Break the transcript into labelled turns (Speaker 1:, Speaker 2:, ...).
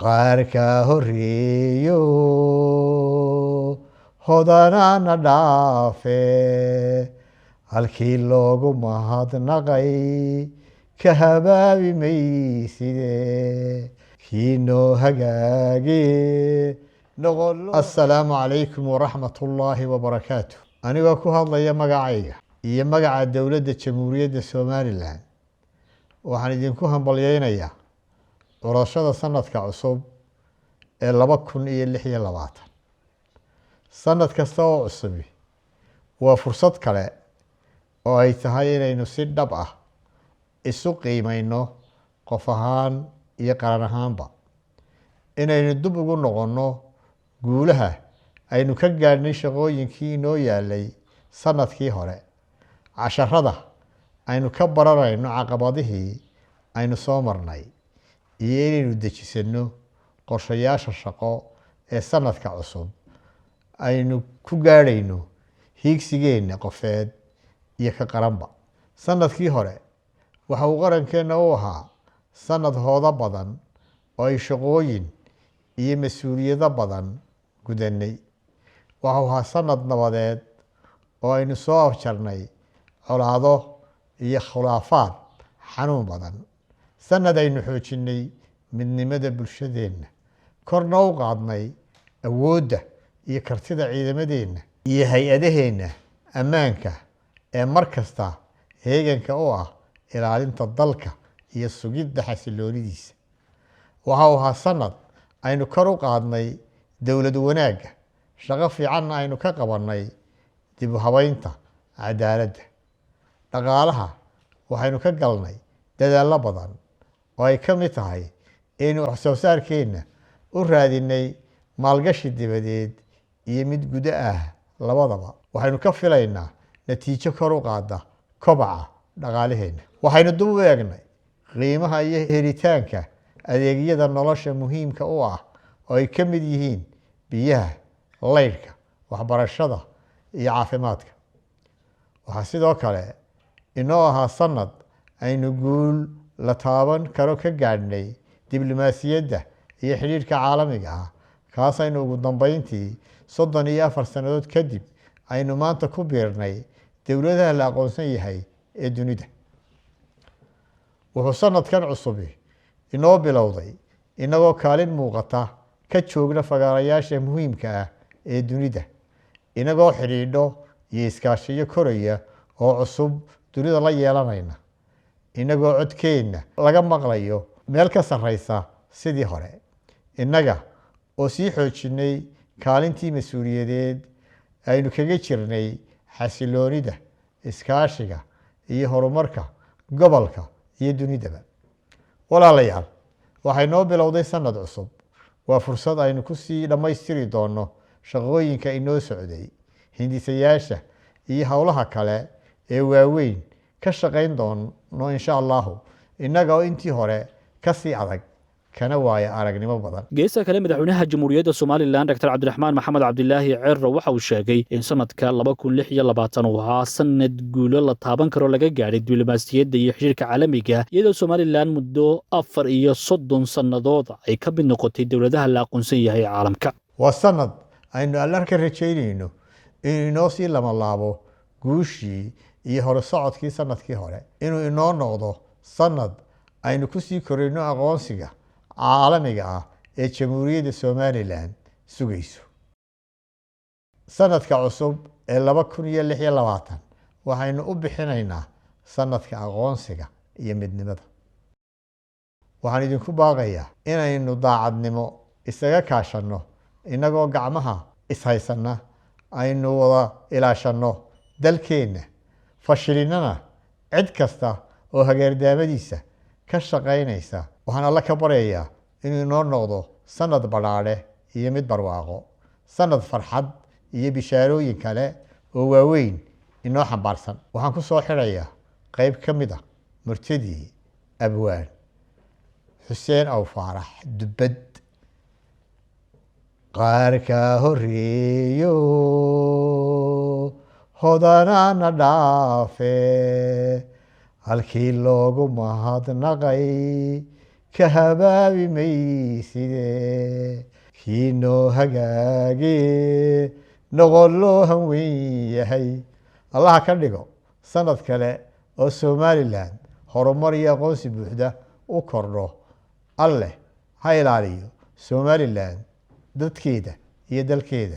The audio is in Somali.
Speaker 1: Qaar kaa horreeyo hodanaana dhaafe, halkii loogu mahadnaqay ka habaabi mayside, kii noo hagaage. Assalaamu calaykum waraxmat ullaahi wabarakaatu. Anigoo ku hadlaya magacayga iyo magaca dowladda Jamhuuriyadda Somalilan, waxaan idinku hambalyeynayaa curashada sanadka cusub ee 2026. Sanad kasta oo cusubi waa fursad kale oo ay tahay inaynu si dhab ah isu qiimeyno, qof ahaan iyo qaran ahaanba, inaynu dib ugu noqonno guulaha aynu ka gaadhnay shaqooyinkii inoo yaalay sanadkii hore, casharada aynu ka baranayno caqabadihii aynu soo marnay, iyo inaynu dejisanno qorshayaasha shaqo ee sanadka cusub aynu ku gaadhayno hiigsigeenna qofeed iyo ka qaranba. Sanadkii hore waxa uu qarankeenna u ahaa sanad hoodo badan oo ay shaqooyin iyo mas-uuliyado badan gudanay. Waxau ahaa sanad nabadeed oo aynu soo afjarnay colaado iyo khilaafaad xanuun badan, sanad aynu xoojinay midnimada bulshadeenna, korna u qaadnay awoodda iyo kartida ciidamadeenna iyo hay-adaheenna ammaanka ee mar kasta heeganka u ah ilaalinta dalka iyo sugidda xasiloonidiisa. Waxa uu ahaa sanad aynu kor u qaadnay dowlad wanaagga, shaqo fiicanna aynu ka qabannay dib u habeynta cadaaladda. Dhaqaalaha waxaynu ka galnay dadaallo badan oo ay ka mid tahay inaynu wax soo saarkeenna u raadinay maalgashi dibadeed iyo mid gudo ah labadaba. Waxaynu ka filaynaa natiijo kor u qaada kobaca dhaqaalaheenna. Waxaynu dib u eegnay qiimaha iyo helitaanka adeegyada nolosha muhiimka u ah oo ay ka mid yihiin biyaha, laydhka, waxbarashada iyo caafimaadka. Waxaa sidoo kale inoo ahaa sanad aynu guul la taaban karo ka gaadhnay diblomaasiyadda iyo xidhiidhka caalamiga ah, kaas aynu ugu dambeyntii 34 sannadood kadib aynu maanta ku biirnay dowladaha la aqoonsan yahay ee dunida. Wuxuu sanadkan cusubi inoo bilowday inagoo kaalin muuqata ka joogna fagaarayaasha muhiimka ah ee dunida, inagoo xidhiidho iyo iskaashiyo koraya oo cusub dunida la yeelanayna, inagoo codkeenna laga maqlayo meel ka sarreysa sidii hore, innaga oo sii xoojinay kaalintii mas-uuliyadeed aynu kaga jirnay xasiloonida, iskaashiga iyo horumarka gobolka iyo dunidaba. Walaalayaal, waxay noo bilowday sanad cusub. Waa fursad aynu kusii dhammaystiri doono shaqooyinka inoo socday, hindisayaasha iyo howlaha kale ee waaweyn ka shaqayn doono, insha Allahu, innaga oo intii hore kasii adag kana waaya aragnimo badan.
Speaker 2: Geesta kale, madaxweynaha Jamhuuriyadda Somalilan Dr Cabdiraxmaan Maxamed Cabdilaahi Cero waxa uu sheegay in sanadka 2026 uu ahaa sanad guulo la taaban karo laga gaadhay diblomaasiyadda iyo xiriirka caalamiga, iyadoo Somalilan muddo 34 sannadood ay ka mid noqotay dowladaha la aqoonsan yahay caalamka.
Speaker 1: Waa sanad aynu Alla ka rajaynayno inuu inoo sii lamalaabo guushii iyo hore socodkii sanadkii hore, inuu inoo noqdo sanad aynu kusii korayno aqoonsiga caalamiga ah ee Jamhuuriyadda Somalilan sugayso. Sanadka cusub ee 2026 waxaynu u bixinaynaa sanadka aqoonsiga iyo midnimada. Waxaan idinku baaqayaa inaynu daacadnimo isaga kaashanno, innagoo gacmaha ishaysanna aynu wada ilaashanno dalkeenna, fashilinana cid kasta oo hageerdaamadiisa ka shaqaynaysa. Waxaan Alle ka baryayaa inuu inoo noqdo sanad badhaadhe iyo mid barwaaqo, sanad farxad iyo bishaarooyin kale oo waaweyn inoo xambaarsan. Waxaan ku soo xidhayaa qeyb ka mid a murtidii abwaan Xuseen Aw Faarax Dubbad. Qaar kaa horreeyo hodanaana dhaafe, halkii loogu mahadnaqay Ka habaabi mayside, kii noo hagaage noqon loo hanweyn yahay Allaha ka dhigo sanad kale oo Somalilan horumar iyo aqoonsi buuxda u kordho. Alleh ha ilaaliyo Somalilan, dadkeeda iyo dalkeeda.